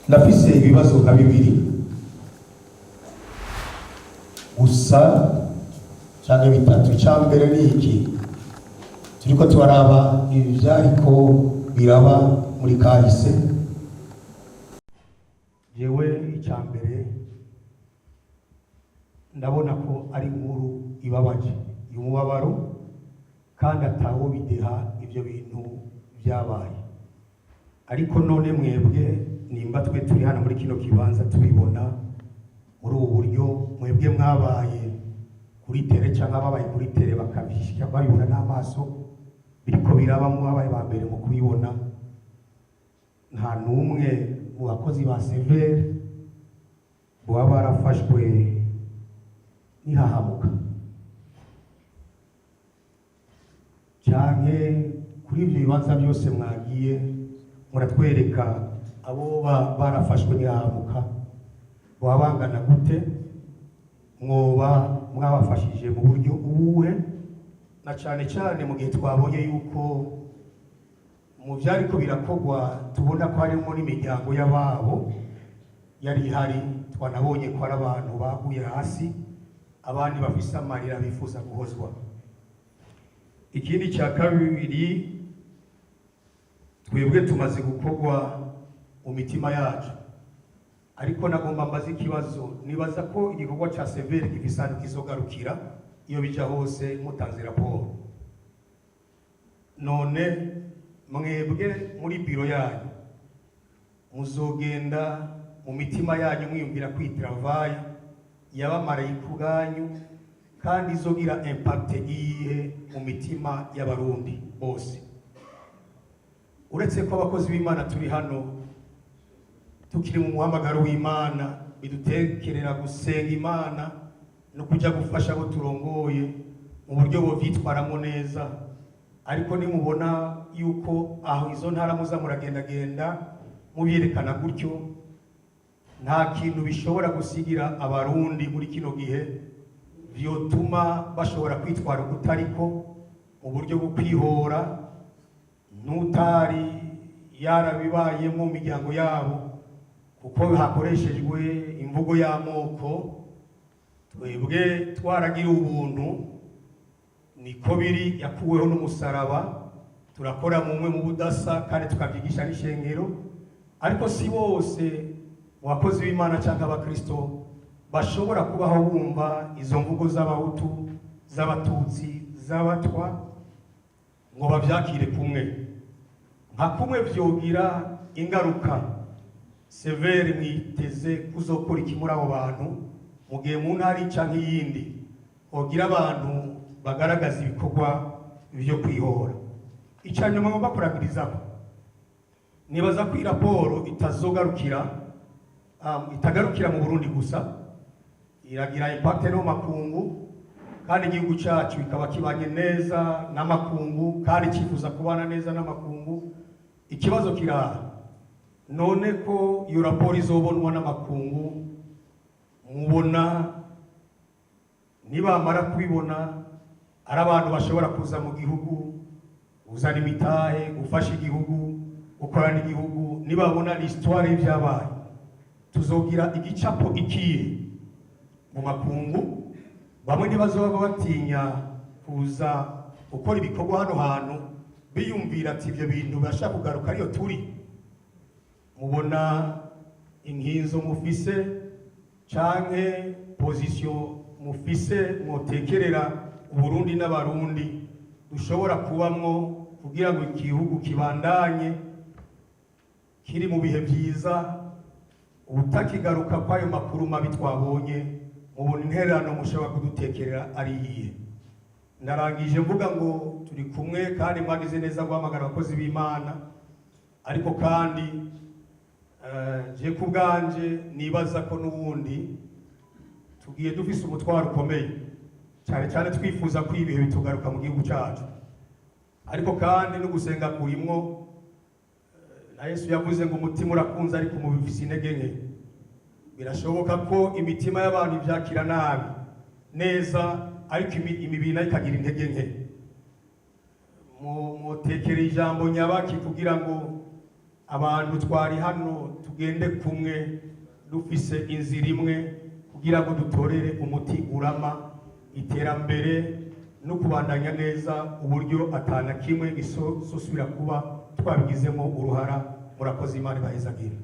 Ndafise ibibazo nka bibiri gusa canke bitatu. Icya mbere ni iki: turiko turaraba ivyariko biraba muri kahise. Jewe icya mbere ndabona ko ari inkuru ibabaje y'umubabaro, kandi atawo bideha ivyo bintu vyabaye. Ariko none mwebwe, nimba twe turi hano muri kino kibanza tubibona muri ubu buryo, mwebwe mwabaye kuri terrain cyangwa ababaye kuri terrain bakabishyira babibona n'amaso biriko biraba, mwabaye ba mbere mu kubibona, nta n'umwe mu bakozi ba CVR baba barafashwe n'ihahamuka canke kuri ibyo bibanza byose mwagiye muratwereka, abo barafashwe n'ihahamuka baba bangana gute? Mwoba mwabafashije mu buryo ubuhe? Na cane cane mu gihe twabonye yuko mu vyariko birakogwa tubona ko harimo n'imiryango y'ababo yari ihari, twanabonye ko ari abantu baguye hasi, abandi bafise amarira bifuza guhozwa. Ikindi cya kabiri, twebwe tumaze gukorwa mu mitima yacu, ariko nagomba mbaze ikibazo. Nibaza ko igikorwa ca CVR gifise ahantu kizogarukira iyo bija hose mutanze raporo. None mwebwe muri biro yanyu muzogenda mu mitima yanyu mwiyumvira ko iyi travail yabamarayika ubwanyu, kandi izogira impact iyihe mu mitima y'Abarundi bose? Uretse ko abakozi b'Imana turi hano tukiri mu muhamagaro w'Imana, bidutekerera gusenga Imana no kujya gufasha abo turongoye mu buryo bovyitwaramo neza. Ariko nimubona yuko aho izo ntara muza muragendagenda mubyerekana gutyo, nta kintu bishobora gusigira Abarundi muri kino gihe vyotuma bashobora kwitwara ukutariko mu buryo bwo kwihora n'utari yarabibayemo mu miryango yabo, kuko hakoreshejwe imvugo y'amoko. Twebwe twaragira ubuntu, niko biri, yakuweho n'umusaraba. Turakora mumwe mu budasa kandi tukabyigisha n'ishengero, ariko si bose mu bakozi b'Imana cyangwa Abakristo bashobora kubaho bumva izo mvugo z'Abahutu, z'Abatutsi, z'Abatwa ngo bavyakire kumwe nka kumwe. Vyogira ingaruka. CVR mwiteze kuzokora iki muri abo bantu mu gihe mu ntara canke iyindi hogira abantu bagaragaza ibikorwa vyo kwihora? Icya nyuma ngomba kurangirizaho, nibaza ko iyi raporo itazogarukira itagarukira mu Burundi gusa, iragira impact no mu makungu, kandi igihugu cyacu kikaba kibanye neza n'amakungu kandi cyifuza kubana neza n'amakungu. Ikibazo kiraha: none ko iyo raporo izobonwa n'amakungu, mubona nibamara kubibona ari abantu bashobora kuza mu gihugu, kuzana imitahe, gufasha igihugu, gukorana igihugu? Nibabona l'histoire y'ivyabaye, tuzogira igicapo ikihe mu makungu? Bamwe ntibazoba batinya kuza gukora ibikorwa hano hantu, biyumvira ati ibyo bintu birashaka kugaruka ariyo turi? Mubona inkinzo mufise canke position mufise mwotekerera Uburundi n'Abarundi dushobora kubamwo kugira ngo igihugu kibandanye kiri mu bihe byiza, ubutakigaruka kw'ayo makuru mabi twabonye? Mubona intererano mushobora kudutekerera ari iyihe? Ndarangije mvuga ngo turi kumwe, kandi mwagize neza guhamagara abakozi b'Imana. Ariko kandi je ku bwanje nibaza ko n'ubundi tugiye dufise umutwaro ukomeye cyane cyane, twifuza ko ibihe bitugaruka mu gihugu cyacu. Ariko kandi no gusenga kurimwo, na Yesu yavuze ngo umutima urakunze ariko umubiri ufise intege nke. Birashoboka ko imitima y'abantu ivyakira nabi neza, ariko imibiri nayo ikagira intege nke. Mutekere ijambo nyabaki kugira ngo Abantu twari hano tugende kumwe, dufise inzira imwe, kugira ngo dutorere umuti urama iterambere no kubandanya neza, uburyo atana kimwe gisosubira kuba twabigizemo uruhara. Murakoze, Imana ibahezagire.